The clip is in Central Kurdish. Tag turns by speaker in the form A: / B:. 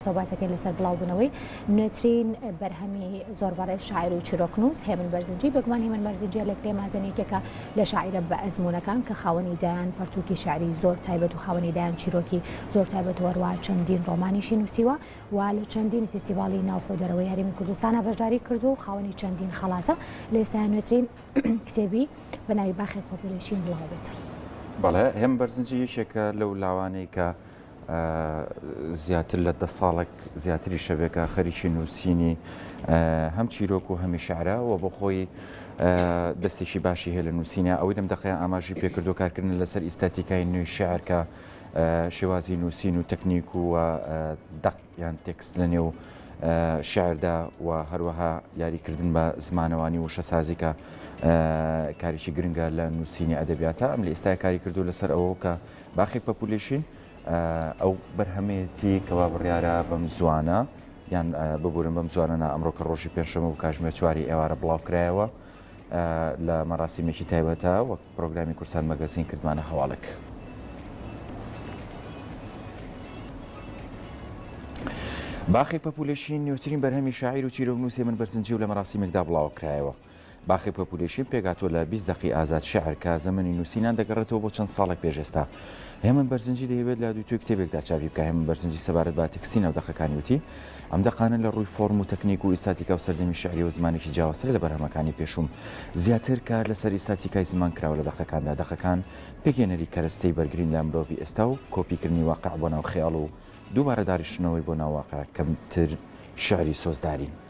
A: قسە و باسەکەین لەسەر بڵاوبوونەوەی نوێترین بەرهەمی زۆر بەڕێز شاعیر و چیرۆکنووس هێمن بەرزنجی. بێگومان هێمن بەرزنجی لە مازن یەکێکە لە شاعیرە بە ئەزموونەکان کە خاوەنی دەیان پەرتووکی شیعری زۆر تایبەت و خاوەنی دەیان چیرۆکی زۆر تایبەت و هەروەها چەندین ڕۆمانیشی نووسیوە و لە چەندین فیستیڤاڵی ناوخۆ دەرەوەی هەرێمی کوردستانا بەشداری کردووە و خاوەنی چەندین خەڵاتە. لە ئێستایا نوێترین کتێبی بە ناوی باخێک پەپوولەی شین بڵاوەبێتەوە.
B: بەڵێ، هێمن بەرزنجی یەکێکە لەو لاوانەی کە زیاتر لە دە ساڵێک زیاتریشە بێ کە خەریکی نووسینی هەم چیرۆک و هەمی شعرە و بۆ خۆی دەستێکی باشی هەیە لە نووسینە ئەوەی لەم دەقەیە ئاماژی پێکردو کارکردن لەسەر ئیستاتیکای نوێی شعر کە شێوازی نووسین و تەکنیک و دەق یان تێکست لە نێو شعردا و هەروەها یاریکردن بە زمانەوانی وشەسازی کە کارێکی گرنگە لە نووسینی ئەدەبیاتە ئەم لە ئێستا کاری کردو لەسەر ئەوە کە باخێک پەپولێشین ئەو بەرهەمەیەتی کەوا بڕیارە بەم زوانە یان ببورن بەم زوانە نا ئەمڕۆ کە ڕۆژی پێنجشەممە بوو کاژمێر چواری ئێوارە بڵاو کرایەوە لە مەراسیمێکی تایبەتە وەک پرۆگرامی کورسان مەگەزین کردمانە هەواڵێک. باخی پەپولەشین نوێترین بەرهەمی شاعیر و چیرۆکنووس هێمن بەرزنجی و لە مەراسیمێکدا بڵاوکرایەوە. باخی پەپوولەی شین پێکهاتووە لە 20 دەقی ئازاد شیعر کە زەمەنی نووسینان دەگەڕێتەوە بۆ چەند ساڵێک پێش ئێستا. هێمن بەرزنجی دەیەوێت لە دووتوێی کتێبێکدا چاپی بکا. هێمن بەرزنجی سەبارەت بە تێکستی ناو دەقەکانی وتی، ئەم دەقانە لە ڕووی فۆرم و تەکنیک و ئیستاتیکا و سەردەمی شیعرییەوە زمانێکی جیاوازترە لە بەرهەمەکانی پێشووم. زیاتر کار لەسەر ئیستاتیکای زمان کراوە لە دەقەکاندا. دەقەکان پێکهێنەری کەرەستەی بەرگرین لە مرۆڤی ئێستا و کۆپیکردنی واقع بۆ ناو خەیاڵ و دووبارە داڕشتنەوەی بۆ ناو واقع کەمتر شیعری سۆزدارین.